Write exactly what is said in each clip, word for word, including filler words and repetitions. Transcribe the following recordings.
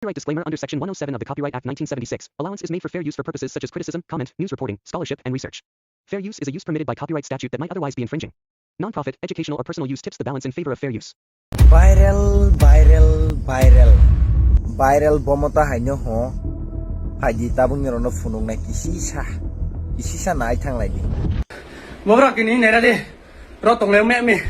Copyright disclaimer. Under Section one oh seven of the Copyright Act nineteen seventy-six, allowance is made for fair use for purposes such as criticism, comment, news reporting, scholarship, and research. Fair use is a use permitted by copyright statute that might otherwise be infringing. Non-profit, educational, or personal use tips the balance in favor of fair use. Viral, viral, viral. Viral bomo ta haino ho. Phaidi tabuk ni rono phunuk nai kisisa. Kisisa nai thang lai di. Bobra kini nera de. Ro tong le me me.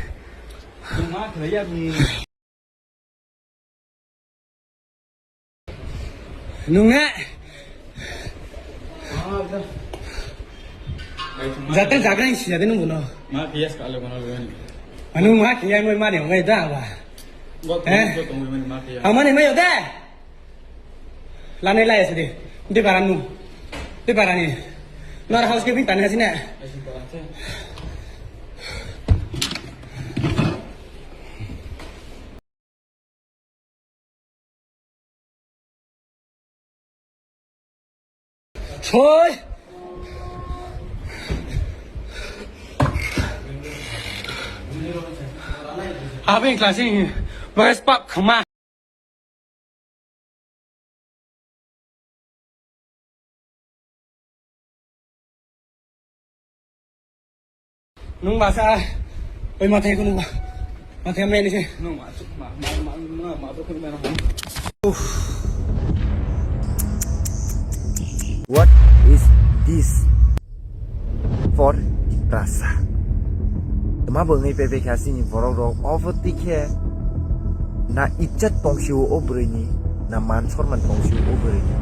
Nunge. Jate jaga isi jate nung bono. Ma kiyas ka le bono le. Anu ma kiyas mo ma ne ngai da ba. Go to Eh? go to mo ma kiyas. Amane mayo de. Lane lai sidi. Di baranu. Di barani. Nor housekeeping tane hasine. Asin parang se. Choi. Abin klasing. Mas pak khama. Nung basa, oi mathai ko nung ba, mathai main se. Nung ma, ma, ma, ma, ma, ma, ma, ma, ma, ma. Uff. What is this for Tiprasa? Tma bo wngwi pepe kha chini borok rok, obo twi khe na ijjat tong sio o bwrwi ni, na man sorman tong sio o bwrwi ni.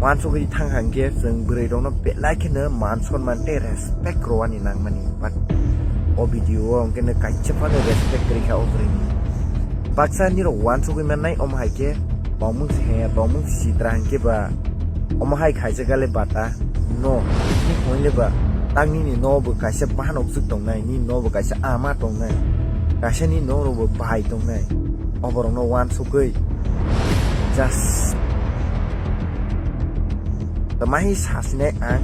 Wansugwi thang hang khe chwng bwrwi rok no belai kheno man sorman tei respect rwani nangmani, but o video o hwnkhe no kaisa phano respect kwrwi kha o bwrwi ni. Baksa nirok wansugwi mannai, omo hai khe tongmung se, tongmung sitra hwnkhe ba omo hai khaijak le bata no, ni hwnle ba tak nini no bo kaisa bahan okjak tongnai, nini no bo kaisa ama tongnai, kaisa ni no rok bo bahai tongnai, oborok no wansugwi just tamahi sasinai ang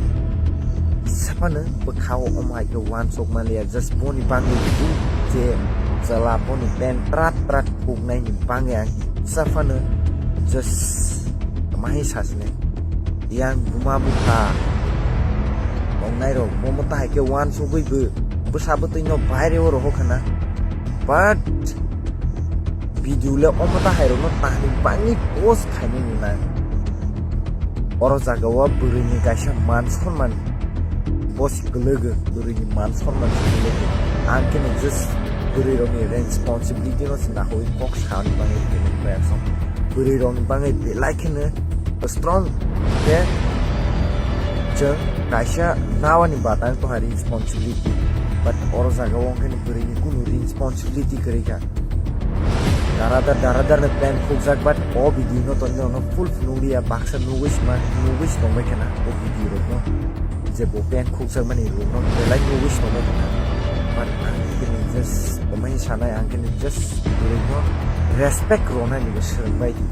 kisa phano bwkha o omo hai khe wansuk manliya, just boni bangwi je chwla boni pant trat trat khuknai ni bangwi ang kisa phano just tamahi sasinai. Yang buma bupha tongnai rok bomo tahai khe wansugwi bo bwsa bwtwi no baire o rohor khana, but video le omo ta hai rok no tahni bangwi post khainai nang. Oro jaga o bwrwi ni kaisa man sonman bo se kwlwgo, bwrwi ni man sonman se kwlwgo. Ang khe no just bwrwi rok ni responsibility no se nahoi kok sani bangwi khe nang bai asong. Bwrwi rok ni bangwi belai khe no strong khe chwng kaisa nawani batang toha responsibility, but oro jaga o hwnkhe no bwrwi ni kunu responsibility kwrwi kha. Daradar, daradar no pant khukjak, but o video no tongwi no full phunukliya, baksa nugwi sima, nugwi se tongbai khana o video rok no. Je bo pant khukjak mani rok no belai nugwi se tongbai khana. But ang khe no just, tamahi sanai, ang khe no just bwrwi no respect rwnai ni bo swrwngbai di.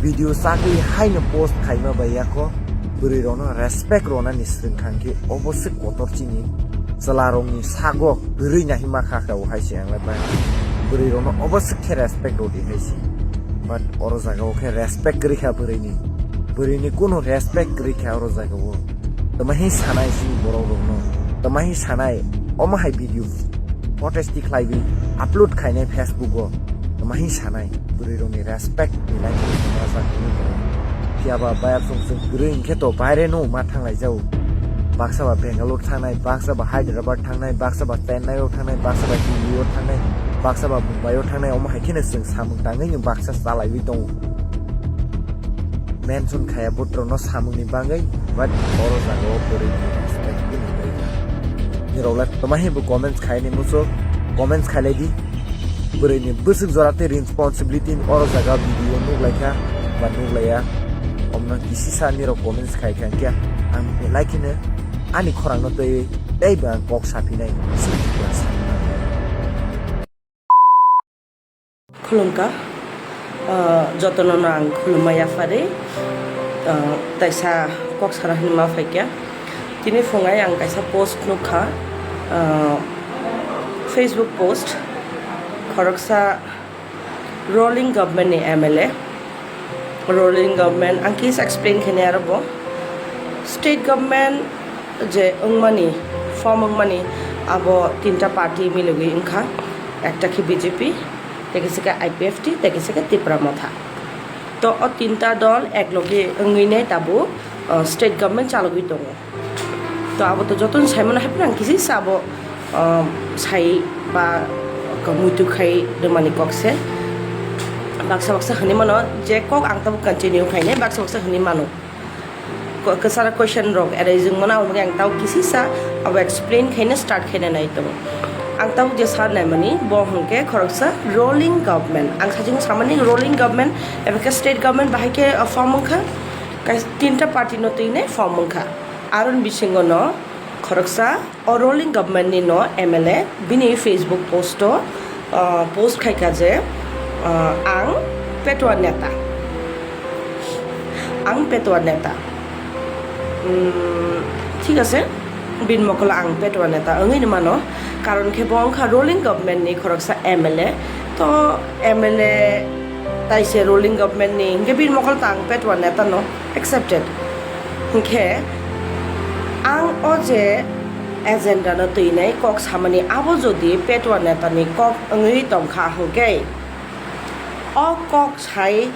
Video chagwi haino post khaima bai yakho bwrwi rokno respect rwnani swrwng kha hwnkhe obo se kotor chini chwla rokni sago kwrwi nahima kha kha o hai se ang lai bai bwrwi rokno obo se khe respect rw di hai se. But oro jaga o khe respect kwrwi kha bwrwi ni, bwrwi ni kunu respect kwrwi kha oro jaga o. Tamahi sanai chini borok rokno, tamahi sanai omo hai video footage tikhlaiwi upload khainai Facebook o, tamahi sanai bwrwi rokni respect ni lai khe tongma jak hwnwi tongo. Phiya ba bayap song song kwrwi hwnkhe to baire no ma thanglai jao. Baksa ba Bangalore thangnai, baksa ba Hyderabad thangnai, baksa ba Chennai o thangnai, baksa ba Delhi o thangnai, baksa ba Mumbai o thangnai, omo hai kheno chwng samung tangwi baksa chalaiwi tongo. Mention khaya butro no samung ni bangwi, but oro jaga o bwrwi ni respect ni bwrwi ni rok le tamahi bo comments khai ni muchuk, comments khai lai di. Bwrwi ni bwswk jora tei responsibility oro jaga video nuk lai kha ba nuk lai ya, omno kisi sa ni rok comments khai kha kya ang belai kheno ani khorang no tei tei ba kok saphi nai. Khulumkha, ah, jotono no ang khulumma yapharwi, ah, taisa kok sana hwnwi ma phaikha. Tini phungai ang kaisa post nukha, ah, Facebook post, khoroksa ruling government ni M L A, Ruling government, ang kisa explain khainai aro bo. State government je wngmani, form wngmani, abo tinta party milogwi wngkha, ekta khe B J P, tei kisa khe I P F T, tei kisa khe Tipra Motha. To o tinta dol eklogi wngwi nai tabuk, uh, state government chalogwi tongo. To abo to jotono saimano, hai phano ang kisa sa abo, um, sai ba muitu khai rwmani kok se. Baksa baksa hwnwi mano je kok ang tabuk continue khainai, baksa baksa hwnwi mano. Ko-, kwchara question rok erai jwng mano, abo bagwi ang tabuk kisa sa abo explain khaina start khaina nai tongo. Ang tabuk je sir naimani bo hwnkhe khoroksa ruling government. Ang sajwk samani ruling government eba khe state government bahai khe, uh, form wngkha. Kais-, tinta party no twi nai form wngkha. Aroni bisingo no khoroksa o ruling government ni no M L A bini Facebook post o, ah, post khaikha je, ah, ang Petwa neta. Ang Petwa neta. Hmm, thik ase, bini mokolo ang Petwa neta wngwi ni mano. Karon khe bo wngkha ruling government ni khoroksa M L A. To M L A tai se ruling government ni, hinkhe bini mokol tang Petwa neta no accepted. Hinkhe ang o je agenda no twi nai kok samani, abo jodi Petwa neta ni kok wngwi tongkha hinkhe, o kok sai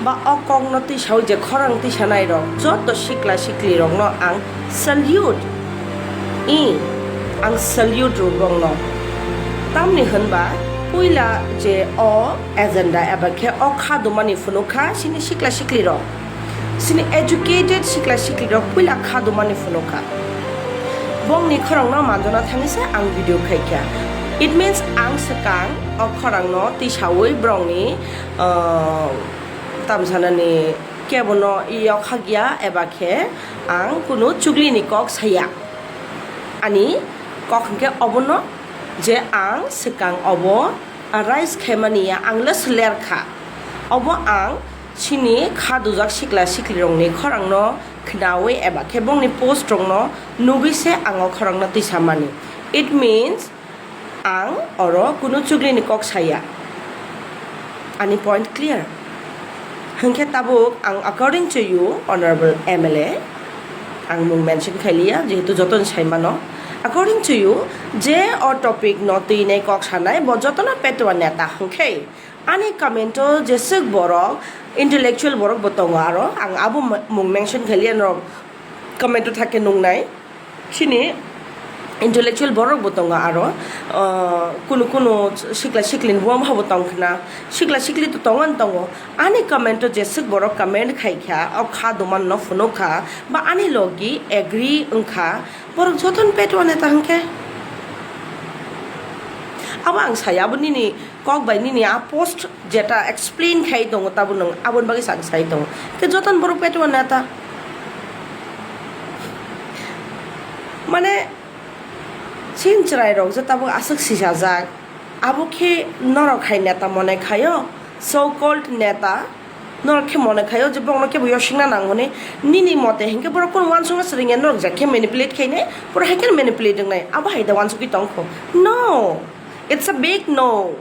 ba o kok no twi sawi je khorang twi sanai rok joto sikla sikli rok no ang salute. I, ang salute rw bongno. Tamni hwnba puila je o agenda eba khe o kha dumani phunukha chini sikla sikli rok. Chini educated sikla sikli rok puila kha dumani phunukha. Bongni khorangno manjona thangwi se ang video khaikha. It means ang swkang o khorangno tisawi borokni, uh, tamsanani kebono yokhagya eba khe ang kunu chuglini kok saya. Ani kok hwnkhe obono je ang swkang obo rise khaimani ya, ang le sler kha. Obo ang chini kha dujak sikla siklirokni khorangno khnawi eba khe bongni postrokno nugwi se ang o khorangno tisamani. It means ang oro kunu chuglini kok saya. Ani point clear. Hwnkhe tabuk ang according to you, Honorable M L A, ang mung mention khailiya, jehetu jotono saimano. According to you, je o topic no twi nai kok sanai, bo jotono Petwa neta hwnkhe. Ani comment o jeswk borok, intellectual borok bo tongo aro, ang abo mung mention khailiya norok comment o thakhe nungnai. Chini intellectual borok bo tongo aro, ah, kunu kunu sikla siklini buam habo tong khna, sikla sikli to tongo no tongo, ani comment o jeswk borok comment khai kha, o kha duman no phunuk kha, ba ani logi agree wng kha, borok jotono Petwa neta hwnkhe. Abo ang saya, abo nini kok bai nini a post jeta explain khai tongo, tabuk nwng aboni bagwi sa-, sai tongo. Khe jotono borok Petwa neta. Mane, chin chwrai rok je tabuk aswk sijajak. Abo khe norok hai neta mone khaio, so called neta. Norok khe mone khaio je borokno kebo yosingna nang hwnwi. Nini mote hinkhe borok kunu uansukna swrwngya, norok je khe manipulate khainai, borok hai kheno manipulate wngnai. Abo hai da uansukgwi tong kho? No! It's a big no!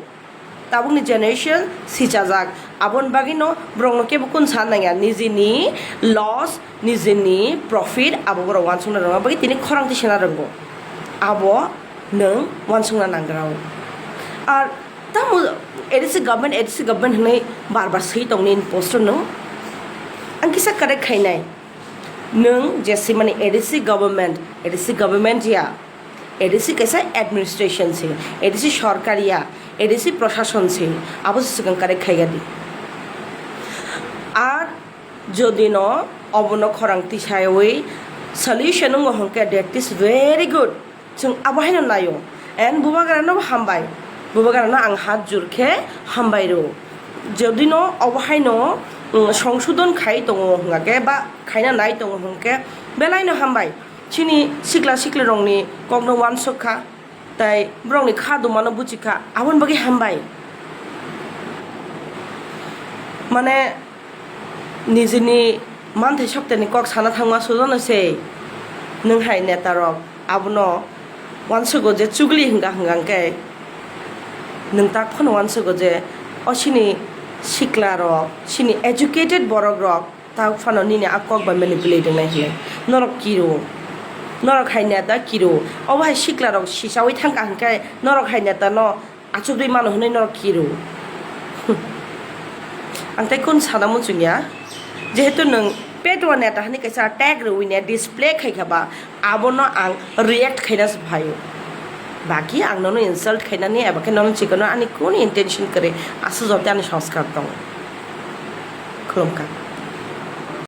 Tabukni generation sichajak, aboni bagwino borokno kebo kun sa nangya, nijini loss, nijini profit abo borok uansukna rwna bagwi tini khorang tisana rwngo, abo nwng uansukna nangwrao. Ar tamo A D C government, A D C government hwnwi bar bar swi tongni post-o nwng? Ang kisa correct khainai, nwng je swimani A D C government, A D C government ya, A D C kaisa administration se, A D C sorkar ya, A D C prashason se, abo se swkang correct khaiya di. Ar jodi no obono khorang tisaiwi solution wngo hwnkhe, that is very good. Chwng abo haino naio. And Bubagrano hambai. Bubagrano ang hat jur khe hambai rw. Jodi no obo haino, mm, songsodon khai tongo hwnkhe ba khaina nai tongo hwnkhe, belai no hambai. Chini sikla siklirokni kokno uansuk kha, tei borokni kha dumano buchi kha, aboni bagwi hambai. Mane, nijini manthai sokteni kok sana thangma sujono se, nwng hai netarok abono uansugo je chugli hwnka hwnka hwnkhe, nwng tak phano uansugo je o chini Sikla rok, chini educated borok rok, tak phano nini a kok bai manipulate wngnai hinwi norok kiro, norok hai neta kiro. Obo hai sikla rok sisawi thangkha hwnkhe norok hai neta no achukgwi mano hwnwi norok kiro. Ang tei kun sana muchungya, jehetu nwng petwa neta hani kaisa tag rwwi ne display khaikha ba, abono ang react khaina se phaio. Baki ang nono insult khainani eba khe nono chikano ani kunu intention kwrwi, aswk joto ani sanskar tongo. Khulumkha.